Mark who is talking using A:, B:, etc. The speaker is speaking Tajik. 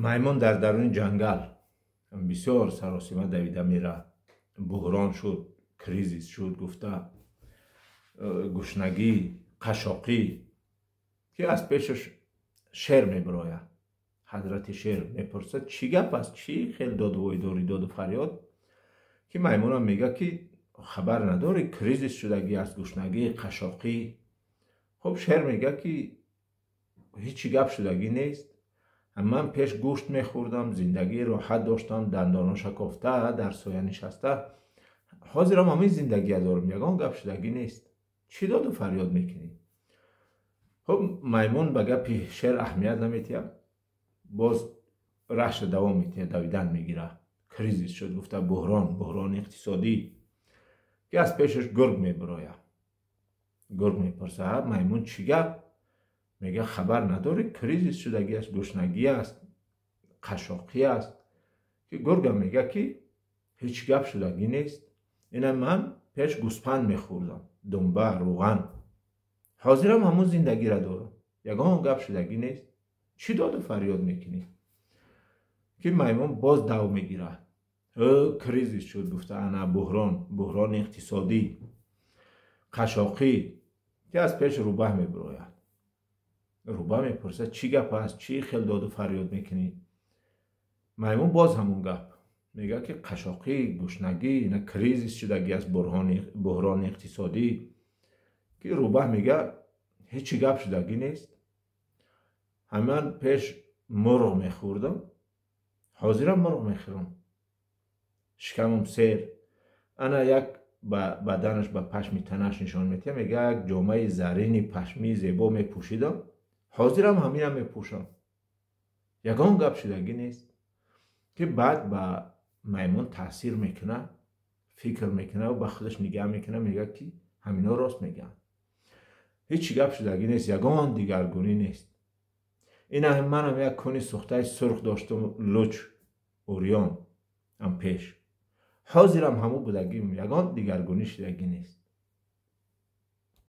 A: Маймун дар даруни ҷангал бисёр саросима давида мера. Буҳрон шуд, кризис шуд гуфта, гушнагӣ, қашоқӣ, ки аз пешаш шер мебирояд. Ҳазрати шер мепурсад: чӣ гап аст, чӣ хел доду вой дорӣ, доду фарёд? Ки маймунам мега, ки хабар надорӣ, кризис шудагӣ аст, гушнагӣ, қашоқӣ. Хуб, шер мега, ки ҳечи гап шудагӣ нест. Ман пеш гӯшт мехӯрдам, зиндагии роҳат доштам, дандоноша кофта, дар соя нишаста. Ҳозирам ҳамин зиндагия дорам, ягон гап шудагӣ нест. Чӣ доду фарёд мекунӣ? Хуб, маймун ба гапи шер аҳамият наметиҳад, боз раҳша давом метиҳад, давидан мегирад. Кризис шуд гуфта, буҳрон, буҳрони иқтисодӣ, ки аз пешаш гург мебирояд. Гург мепурсад: маймун, чӣ гап? Мега: хабар надорӣ, кризис шудагӣ аст, гушнагӣ аст, қашоқӣ аст. Ки гургам мега, ки ҳеҷ гап шудагӣ нест. Ина ман пеш гӯспанд мехӯрдам, думба, рӯған, ҳозирам ҳамун зиндагиро дорам, ягон гап шудагӣ нест. Чӣ доду фарёд мекунӣ? Ки маймун боз дав мегирад. Кризис шуд гуфта, ана буҳрон, буҳрони иқтисодӣ, қашоқӣ, ки аз пеш рӯбаҳ мебирояд. Рӯбаҳ мепурсад: чӣ гап аст, чӣ хел доду фарёд мекунӣ? Маймун боз ҳамун гап мегӯяд, ки қашоқӣ, гушнагӣ, ина кризис шудагӣ аст, буҳрони иқтисодӣ. Ки рӯбаҳ мегӯяд: ҳечи гап шудагӣ нест. Ҳаман пеш мурғ мехӯрдам, ҳозирам мурғ мехӯрам, шикамам сер. Ана як ба баданаш, ба пашми танаш нишон метиҳад, мегӯяд: як ҷомаи зарини пашмии зебо мепӯшидам, ҳозирам ҳаминам мепӯшам, ягон гап шудагӣ нест. Ки баъд ба маймун таъсир мекунад, фикр мекунад ва ба худаш нигаҳ мекунад, мегӯяд, ки ҳамино рост мегӯянд, ҳечи гап шудагӣ нест, ягон дигаргунӣ нест. Ина манам як куни сӯхтаи сурх доштам, луч, урён ам пеш, ҳозирам ҳамун будагим, ягон дигаргунӣ шудагӣ нест.